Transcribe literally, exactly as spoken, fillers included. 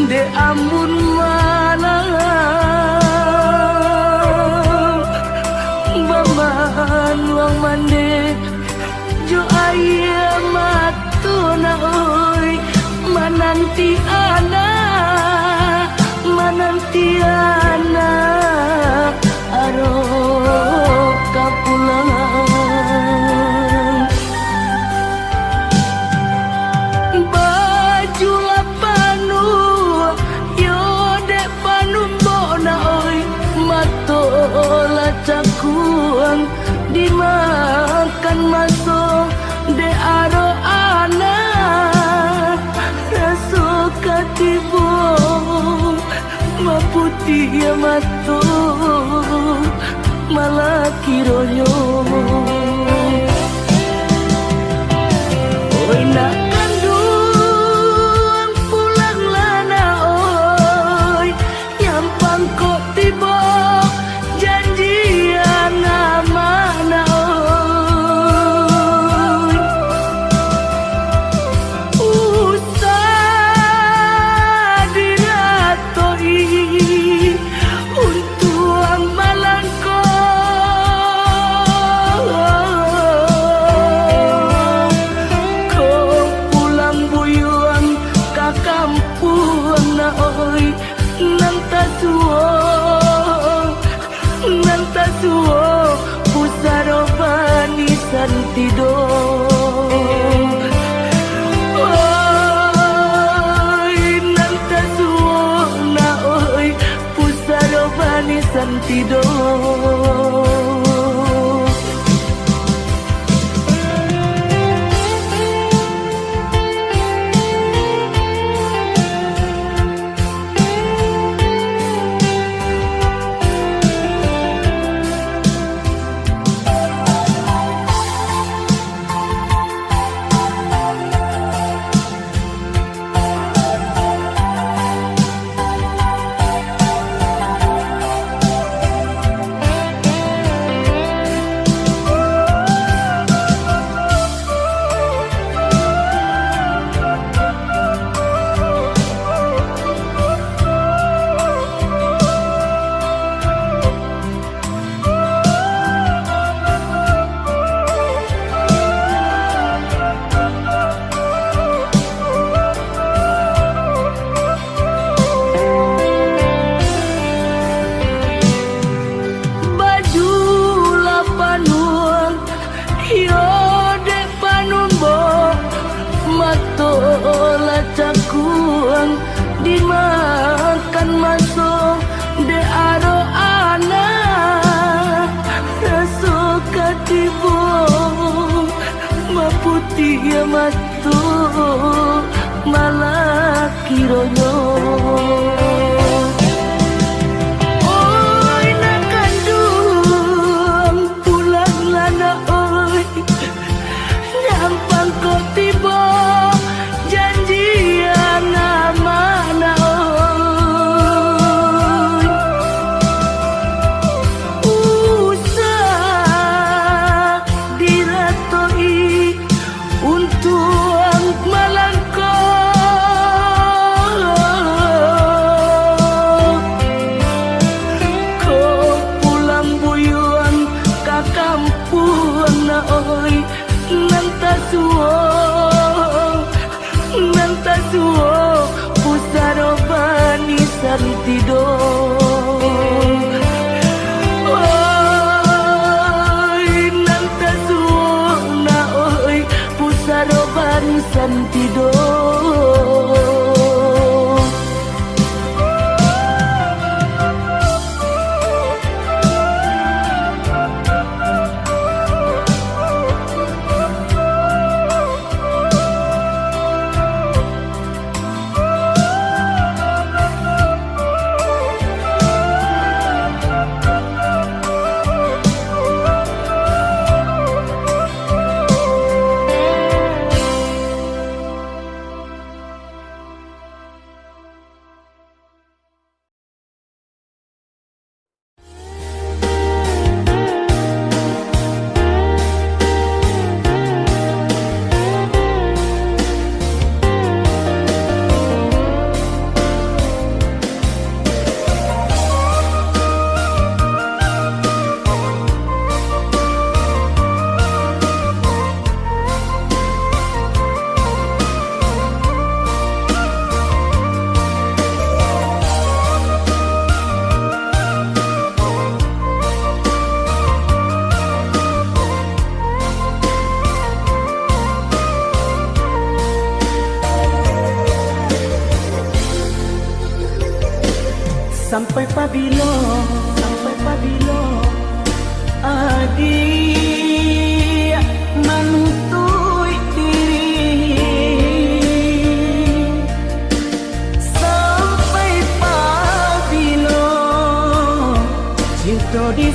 Dek amun malam bamanuang mandeh jo aia mato nak oi, mananti anak, mananti anak. Arok ka pulang. Baju lah panuang, yo dek panumbok nak oi, mato lah cakuang, dimakan maso dek arok anak, raso ka tibo. Maputiah mato, malah kironyo. Oi nak kanduang, pulanglah nak oi, nyampang kok tibo janjian amanah oi. Usah diratoi untuang malangko. Ko pulang buyuang ka kampuang nak oi, nan tasuo, nan tasuo pusaro banisan tido. Oi, nan tasuo nak oi, pusaro banisan tido. Baju lah panuang, iyo dek panumbok, mato lah cakuang, dimakan maso dek arok anak, raso ka tibo. Maputiah mato, malah kironyo. Oi nak kanduang, pulanglah nak oi, nyampang kok tibo janjian amanah oi. Usah diratoi untuang malangko. Ko pulang buyuang ka kampuang nak oi, nan tasuo, nan tasuo pusaro banisan tido. Oi, nan tasuo nak oi, pusaro banisan tido. Sampai pabilo, sampai pabilo, adiak manutuik diri? Sampai pabilo cinto di